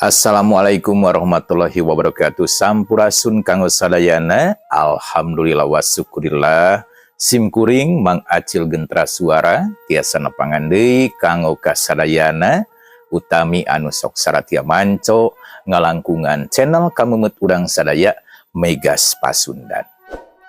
Assalamualaikum warahmatullahi wabarakatuh. Sampurasun kanggo sadayana. Alhamdulillah wa syukurillah. Sim kuring Mang Acil Gentra Suara tiasa nepangan deui kanggo kasadayana, utami anu sok saratia manco ngalangkungan channel kameumeut urang sadaya, Megas Pasundan.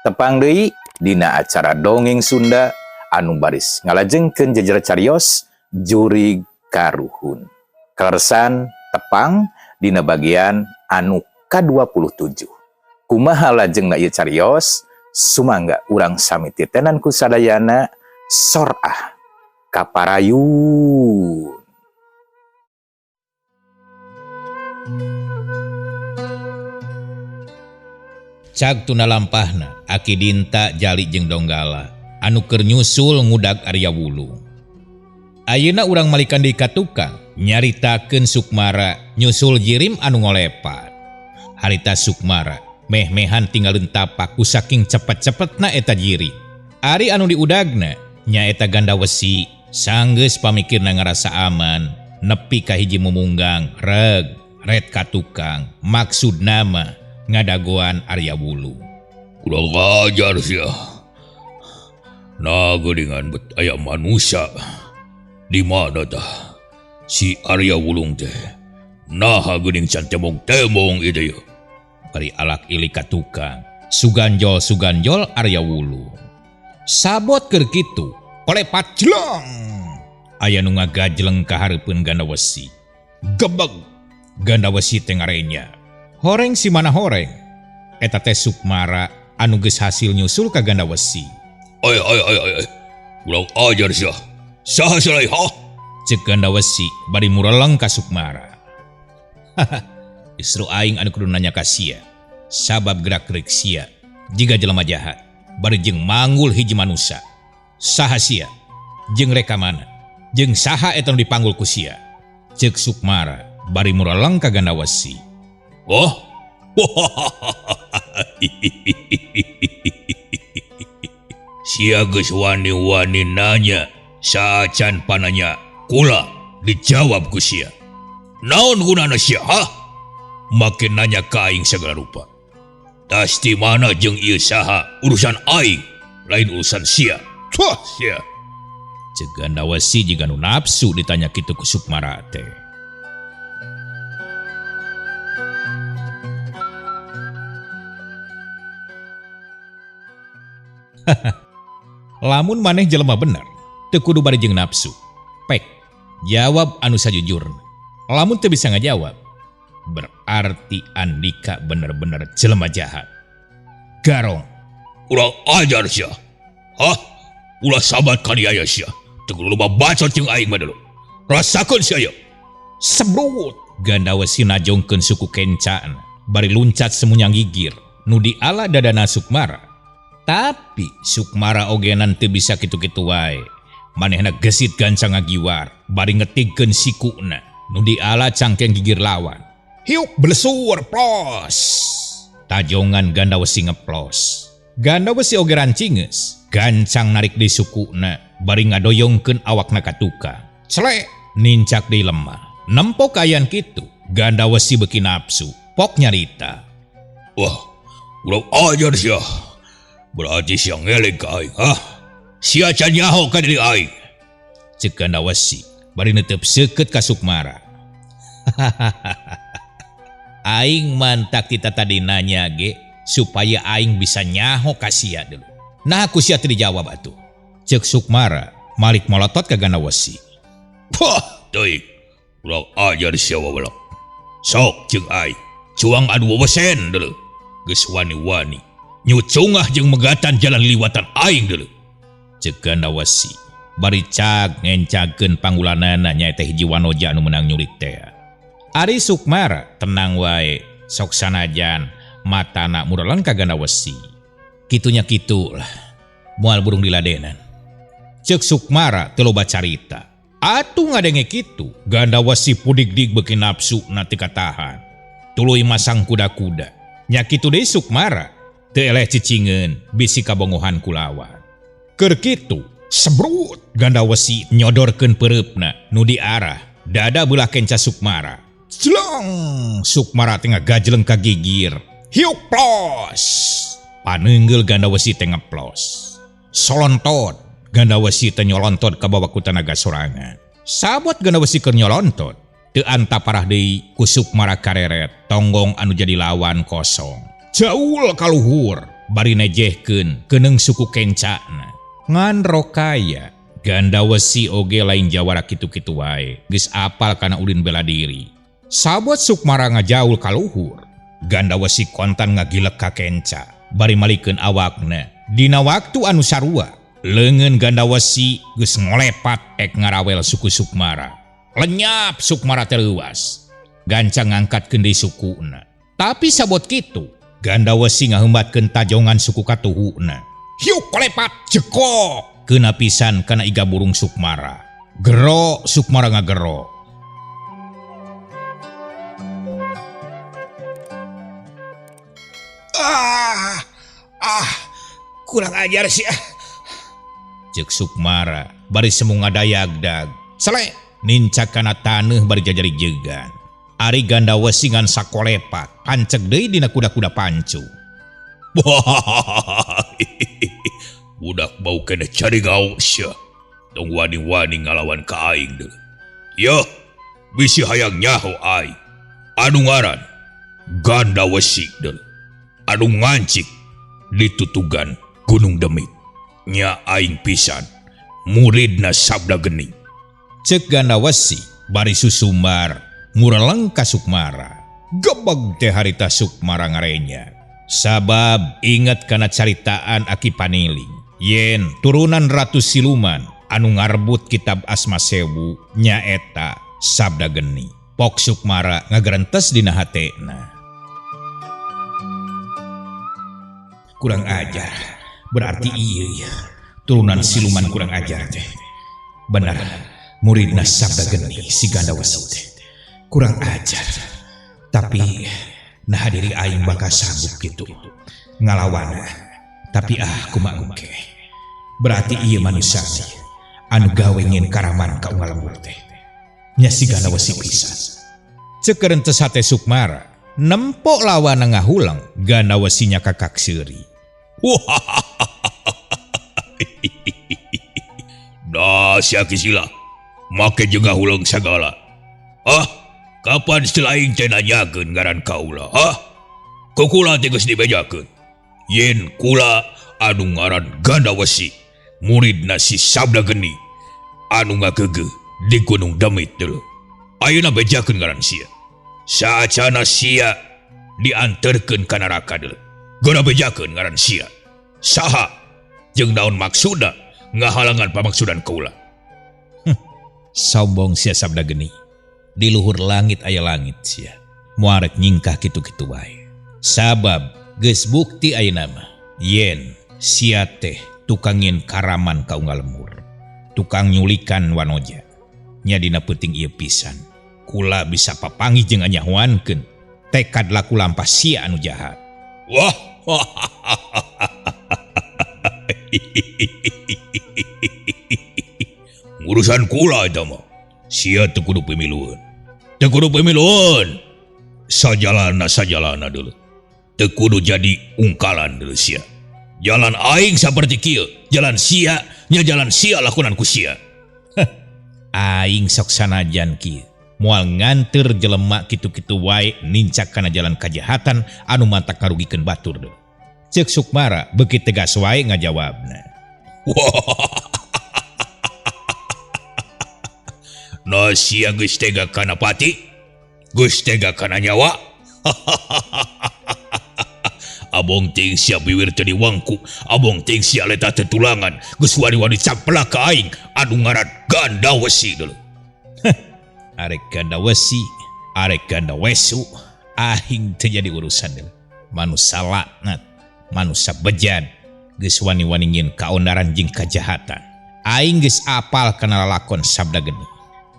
Tepang deui dina acara Dongeng Sunda anu baris ngalajengkeun jejer carios Jurig Karuhun. Kaleresan tepang dina bagian anu ka-27. Kumaha lajengna ieu carios? Sumangga urang sami titenan ku sadayana, sorah kaparayun. Cag tuna lampahna Aki Dinta jali jeung Donggala anu keur nyusul ngudag Arya Wulung. Ayeuna urang malikan deui ka tukang nyaritakeun Sukmara nyusul jirim anu ngolepat. Harita Sukmara meh-mehan tinggalin tapak ku saking cepet-cepetna eta jirim. Ari anu diudagna nyaeta ganda wesi, sanggeus pamikirna ngarasa aman nepi ka hiji mumunggang reg ret ka tukang, maksud nama ngadagoan Arya Wulung. Kurang ajar sia. Nah, geuningan bet aya manusia. Di mana tah? Si Arya Wulung teh. Nah, geuning can temong-temong itu ya. Bari alak ilik ka tukang. Suganjol-suganjol Arya Wulung. Sabot keur kitu, kolepat jelong. Aya nu ngagajleng ka hareupeun ganda wesi. Gebeg. Ganda wesi teh ngarenya. Horeng si mana horeng. Eta teh Sukmara anu geus hasil nyusul ka ganda wesi. Ay ay ay ay. Ay. Kurang ajar sia. Saha sia ha? Cek ganda wesi bari mureleng ka Sukmara. Haha, justru aing anu kudu nanya ka sia. Sabab gerak-gerik sia jiga jelema jahat bari jeung manggul hiji manusa. Saha sia? Jeung rek ka mana? Jeung saha eta nu dipanggul ku sia? Cek Sukmara bari mureleng ka ganda wesi. Oh. Sia geus wani-wani nanya, saacan pananya kula dijawab ku sia. Naon gunana sia, ha? Makin nanya ka aing segala rupa. Tas di mana jeung ieu saha urusan aing, lain urusan sia. Tuh sia. Cek ganda wesi jiga nu nafsu ditanya kitu ku Sukmara teh. Lamun maneh jelema bener, teu kudu bari jeung nafsu. Pek, jawab anu sajujurna. Lamun teu bisa ngajawab, berarti Andika bener-bener jelema jahat. Garong. Urang ajar sia. Hah? Ulah sabat kaniaya sia. Teu kudu loba bacot jeung aing mah dulu. Rasakeun sia ieu. Sebrut. Ganda wesi najongkeun suku kencana, bari luncat semunyang gigir nu diala dadana Sukmara. Tapi Sukmara ogenan teu bisa kitu-kitu wae. Manehna gesit gancang ngagiwar, bari ngetigkeun sikuna nu diala cangkeng gigir lawan. Hiuk blesur plos. Tajongan ganda wesi ngeplos. Ganda wesi oge rancingeus, gancang narik di sukuna bari ngadoyongkeun awakna ka tukang. Celek nincak deui lemah. Nempo kaayaan kitu, ganda wesi beuki nafsu, pok nyarita. Wah, urang ajar sia. Berarti sia ngeleg ka aing, hah? Sia can nyaho ka diri aing. Cek ganda wesi bari netep seukeut ka Sukmara. Aing mantak kita tadi nanya ge supaya aing bisa nyaho ka sia dulu. Nah aku sia teu dijawab atuh. Cek Sukmara malik molotot ka ganda wesi. Wah, teuing. Urang ajar sia wawelak. Sok jeung aing, cuang adu wewesen dulu. Geus wani-wani nyucungah jeung megatan jalan liwatan aing dulu. Cek ganda wesi bari cag ngencagkeun panggulanana nyaeta hiji wanoja anu meunang nyulik teh. Ari Sukmara tenang wae, sok sanajan matana mureleng ka ganda wesi. Kitunya kitu lah, moal burung diladenan. Cek Sukmara teu loba carita. Atuh ngadenge kitu, ganda wesi pudig-dig beuki nafsu na teu katahan. Tuluy masang kuda-kuda. Nya kitu deui Sukmara teu eleh cicingeun bisi kabongohan kulawan. Keur kitu, sebrut ganda wesi nyodorkeun peureupna nu diarah dada beulah kenca Sukmara. Jlong Sukmara teh ngagajleng ka gigir. Hiuk plos. Paneungeul Gandawesi teh ngeplos. Solontot Gandawesi teh nyolontot kabawa ku tanaga sorangan. Sabot Gandawesi keur nyolontot, teu anta parah deui ku Sukmara kareret tonggong anu jadi lawan kosong. Jaul ka luhur bari nejehkeun keuneung suku kencana. Ngan rokaya Gandawesi oge lain jawara kitu-kitu wae, geus apal kana ulin bela diri. Sabot Sukmara ngajaul ka luhur, Gandawesi kontan ngagilek ka kenca bari malikeun awakna. Dina waktu anu sarua, leungeun Gandawesi geus ngolepat ek ngarawel suku Sukmara. Lenyap Sukmara teh leuwas. Gancang ngangkatkeun deui sukuna. Tapi sabot kitu, Gandawesi ngahembatkeun tajongan suku katuhuna. Hiuk kolepat jekok kena pisan kana iga burung Sukmara. Gero Sukmara ngagero. Ah, kurang ajar sih. Cek Sukmara bari semu ngadayagdag. Sele nincak kana taneuh bari jajari jegan. Ari Gandawesi ngan sakolepat panceg deui dina kuda-kuda pancu. Budak bau kena cari gaul sia. Tong wani-wani ngalawan ka aing deui. Yeuh, bisi hayang nyaho aing. Anu ngaran Gandawesi deui. Anu ngancik ditutugan Gunung Demit. Nya aing pisan muridna Sabda Geni. Cek Gandawesi bari susumbar ngureleng ka Sukmara. Gebeg teh harita Sukmara ngarenya. Sabab inget kana caritaan Aki Paniling. Yen turunan Ratu Siluman anu ngarbut kitab Asma Sewu nyaeta Sabda Geni. Pok Sukmara ngagerentes dina hatena. Kurang ajar. Berarti iya ya. Turunan siluman kurang ajar teh. Bener, muridna Sabda Geni si Gandawesi teh. Kurang ajar. Tapi nah diri aing bakal sanggup gitu ngalawan. Tapi ah kumaha engke. Berarti ieu manusia anu gawe ngin karaman ka unggal lembur teh. Nya si Gandawesi pisan. Cek rentes hate Sukmara, nempok lawan ngahulang Gandawesinya kakak seuri. Dah sia kisila, make jeung ngahulang sagala. Ah, kapan selain teh nanyakeun ngaran kaula? Ah, ku kula teh geus dibejakeun. Yen kula anu ngaran Gandawesi, muridna si Sabda Geni, anu ngageugeuh di Gunung Demit deuleu. Ayeuna bejakeun ngaran sia. Saacana sia dianterkeun ka neraka deuleu. Geura bejakeun ngaran sia. Saha jeung naon maksudna ngahalangan pamaksudan kaula? Sombong sia Sabda Geni. Di luhur langit aya langit sia. Moal rek nyingkah kitu-kitu wae. Sabab geus bukti ayeuna mah yen sia teh tukang ngin karaman ka unggal lembur. Tukang nyulikan wanoja. Nya dina peuting ieu pisan. Kula bisa papanggih jeung anyahoankeun tekad laku lampah sia anu jahat. Wah. Urusan kula eta mah. Sia teu kudu pemilueun. Teu kudu pemilueun. Sajalana sajalana deuleu. Teu kudu jadi ungkalan deuleu sia. Jalan aing saperti kieu, jalan sia nya jalan sia lakonan ku sia. Aing sok sanajan kieu. Moal nganteur jelema kitu-kitu wae nincak kana jalan kajahatan anu mantak ngarugikeun batur deui. Ceuk Sukmara beuki tegas wae ngajawabna. Nah sia geus tega kana pati, geus tega kana nyawa. Abong ting sia biwir teu diwangku, abong ting sia leta teu tulangan, geus wani-wani caplak ka aing anu ngaran Gandawesi deuleu. Arek Gandawesi, arek Gandawesu, aing teu jadi urusan deuleu. Manusa laknat, manusa bejad, geus wani-wani ngieun kaonaran jeung kajahatan. Aing geus apal kana lalakon Sabda Geni,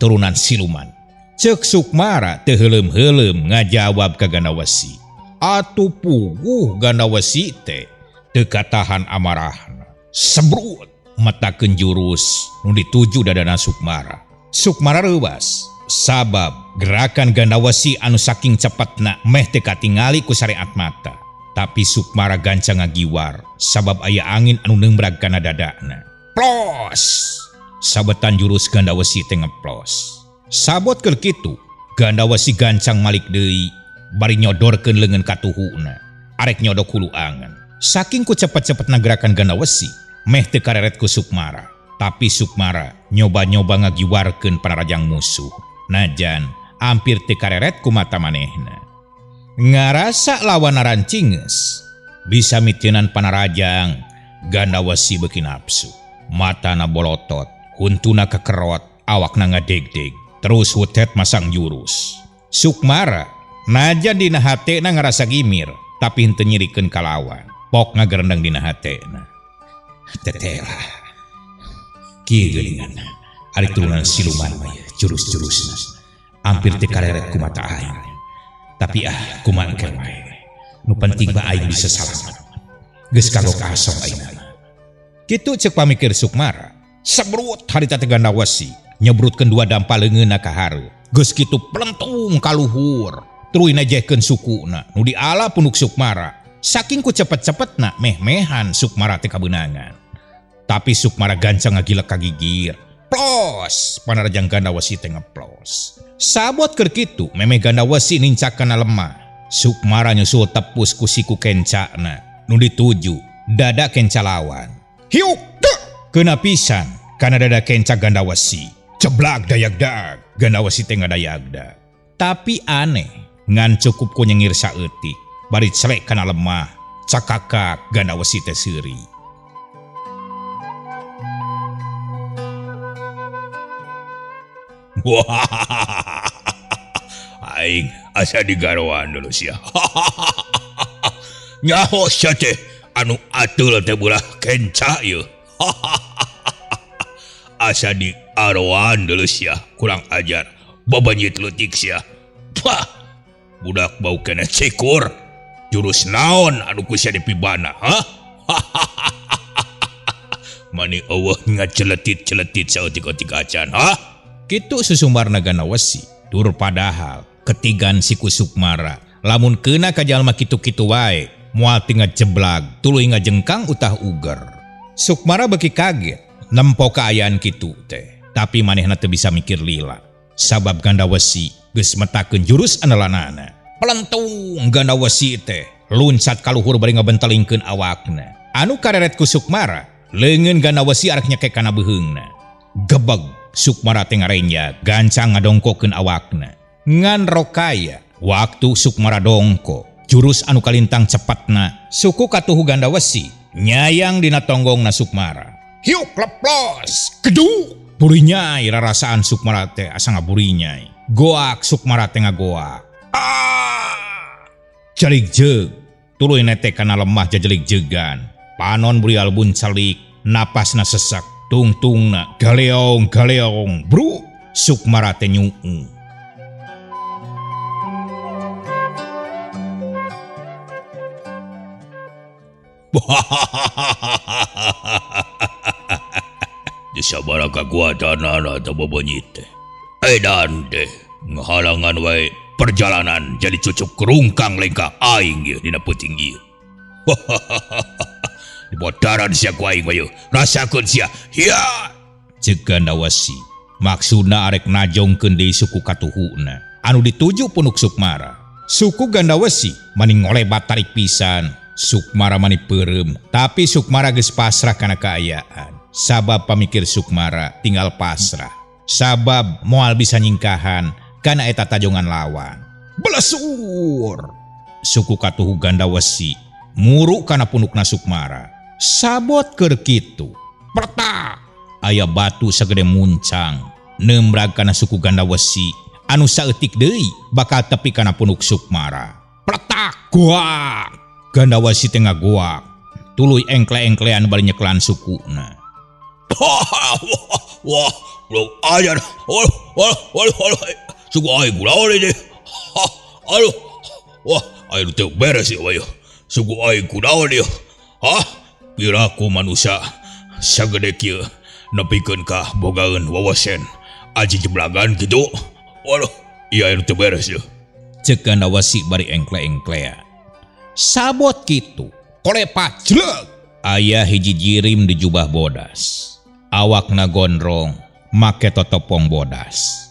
turunan siluman. Ceuk Sukmara teu heuleum-heuleum ngajawab ka Gandawesi. Atuh puguh Gandawesi teh teu katahan amarahna. Sebrut metakeun jurus nu dituju dadana Sukmara. Sukmara reuwas. Sabab gerakan Gandawesi anu saking cepetna meh teu katingali ku sareat mata. Tapi Sukmara gancang ngagiwar sabab aya angin anu neumbrag kana dadana. Plos! Sabetan jurus Gandawesi teh ngeplos. Sabot keur kitu, Gandawesi gancang malik deui bari nyodorkeun leungeun katuhuna. Arek nyodok hulu angen. Saking ku cepet-cepetna gerakan Gandawesi, meh teu kareret ku Sukmara. Tapi Sukmara nyoba-nyoba ngagiwarkeun panarajang musuh. Najan hampir teu kareret ku mata manehna. Ngarasa lawan narancinges, bisa miteunan panarajang, Gandawesi beuki nafsu. Matana bolotot, huntuna kekerot, awakna ngadegdeg, terus hutet masang jurus. Sukmara najan dina hatena ngarasa gimir, tapi henteu nyirikeun ka lawan. Pok ngagerendeng dina hatena. Tetela. Kieu geuningan, ari turunan siluman mah jurus-jurusna. Hampir teu kareret ku mata aing. Tapi ah, kumaha engke wae. Nu penting mah aing bisa salamet. Geus kagok asong aing mah. Kitu ceuk pamikir Sukmara. Sebrut harita teh Gandawesi, nyebrutkeun dua dampa leungeunna ka hareup. Geus kitu plentung ka luhur. Tuluy najehkeun sukuna nu diala punuk Sukmara. Saking ku cepet-cepetna meh-mehan Sukmara teh kabeunangan. Tapi Sukmara gancang ngagilek ka gigir. Plos, panarajang Gandawesi teh ngeplos. Sabot keur kitu memeh Gandawesi nincak kana lemah. Sukmara nyusul tepus ku siku kencana nu dituju dada kenca lawan. Hiuk dek kena pisan kana dada kenca Gandawesi. Ceblak dayagdag Gandawesi teh ngadayagdag. Tapi aneh ngan cukup ku nyengir saeutik bari celek kana lemah cakakak Gandawesi teh seuri. Wah, aing asa digaroan dulu sia. Nyaho sia teh anu ateul teh belah kenca ieu. Asa diaroan dulu sia, kurang ajar. Babanyit leutik sia. Pah, budak bau kena cikur. Jurus naon anu ku sia dipibana, ha? Mani eueuh ngaceletit-celetit saeutik-eutik acan, ha? Kitu susumbarna Gandawesi. Tur padahal ketigan siku Sukmara lamun keuna ka jalma kitu-kitu wae moal teu ngajeblag tuluy ngajengkang utah uger. Sukmara beuki kaget nempo kaayaan kitu teh, tapi manehna teu bisa mikir lila sabab Gandawesi geus metakeun jurus andalanana. Pelentung Gandawesi teh luncat ka luhur bari ngabentelingkeun awakna. Anu kareret ku Sukmara, leungeun Gandawesi arek nyekek kana beuheungna. Gebeg Sukmara teh ngarenja gancang ngadongkokeun awakna. Ngan rokaya waktu Sukmara dongko, jurus anu kalintang cepatna suku katuhu Gandawesi nyayang dina tonggongna Sukmara. Hiuk leplos keduk burinyai rarasaan Sukmara teh asa ngaburinyai. Goak Sukmara teh ngagoak. Ah! Jalik jeug tuluy netek kana lemah jajelik jegan. Panon burial buncelik, napasna sesak. Tungtungna galeong galeong bru Sukmara teh nyuu. Disabara kakuatanana teh babanyit teh. Edan teh ngahalangan wae perjalanan jadi cucuk rungkang lengkah aing ieu dina peuting ieu. Dibodaran sia ku aing mah rasakeun sia. Hia! Ceuk Gandawesi. Maksudna arek najongkeun deui suku katuhuna anu dituju punuk Sukmara. Suku Gandawesi mani ngolebat tarik pisan. Sukmara mani peureum, tapi Sukmara geus pasrah kana kaayaan. Sabab pamikir Sukmara tinggal pasrah. Sabab moal bisa nyingkahan kana eta tajongan lawan. Belesur! Suku katuhu Gandawesi muru kana punukna Sukmara. Sabot keur kitu. Pertak! Aya batu sagede muncang neumbrag kana suku Gandawesi anu saeutik deui bakal tepi kana punuk Sukmara. Pletak! Goak! Gandawesi teh ngagoak. Tuluy engkle-engklean bari nyeklan sukuna. Wah, belum ajar. Wah, wah, wah, wah. Suku aing kunaon ini? Aduh. Wah, aing teu beres ieu mah. Suku aing kunaon ieu? Hah? Piraku manusia sagede kieu nepikeun ka bogaeun wawasen aji jeblagan kitu. Waduh, iya anu teu beres ya. Cek Gandawesi bari engkle-engklea. Sabot kitu, kolepat jlek. Aya hiji jirim di jubah bodas. Awakna gondrong, make totopong bodas.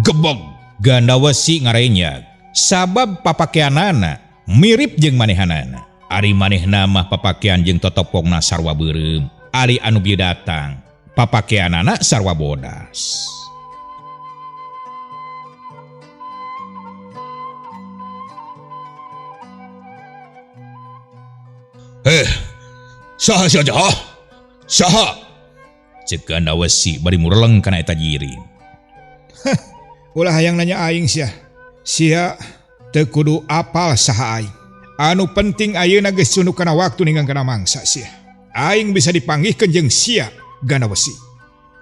Gebeg Gandawesi ngarenyag. Sabab papakeanana mirip jeung manehanana. Ari manehna mah papakean jeung totopongna sarwa beureum. Ari anu bieu datang, papakeanana sarwa bodas. Eh, saha sia teh, hah? Saha? Cek Gandawesi bari mureleng kana eta jirim. Ulah hayang nanya aing sia. Sia teu kudu apal saha aing. Anu penting ayeuna geus cunduk kana waktu ninggang kana mangsa sia. Aing bisa dipanggihkeun jeung sia Gandawesi.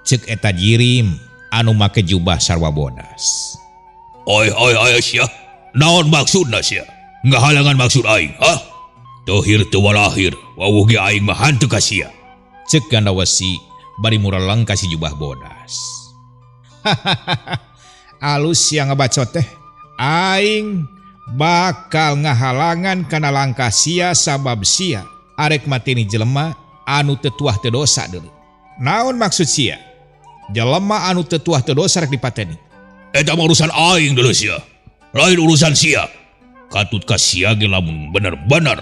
Cek eta jirim anu make jubah sarwa bodas. Oi oi oi sia. Naon maksudna sia? Ngahalangan maksud aing, hah? Teuhir teu walahir, wawuh ge aing mah hanteu ka sia. Cek Gandawesi bari mureleng ka si jubah bodas. Alus sia ngebacot teh. Aing bakal ngahalangan kana langkah sia sabab sia arek mateni jelema anu teu tuah teu dosa deui. Naon maksud sia? Jelema anu teu tuah teu dosa rek dipateni. Eta mah urusan aing deuleu sia. Lain urusan sia. Katut ka sia ge lamun bener-bener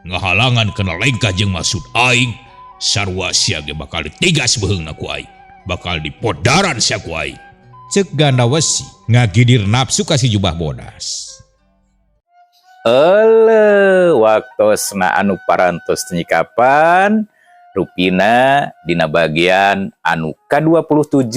ngahalangan kana lengkah jeung maksud aing, sarua sia ge bakal ditigas beuheungna ku aing. Bakal dipodaran sia ku aing. Cek Gandawesi ngagidir nafsu ka si jubah bodas. Ele waktosna anu parantos nyikapan rupina dina bagian anu ka-27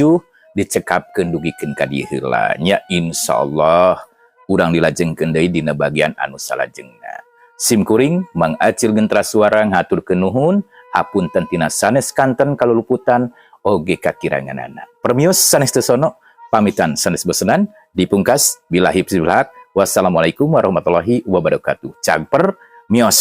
dicekapkeun dugikeun ka dieu heula nya, insyaallah urang dilajengkeun deui dina bagian anu salajengna. Sim kuring Mang Acil Gentra Suara ngahaturkeun nuhun, hapunten tina sanes kanten kaluluputan oge kakiranganana. Permios sanes teu sono, pamitan sanes bosenan, dipungkas billahi hak. Wassalamualaikum warahmatullahi wabarakatuh. Cagper mios.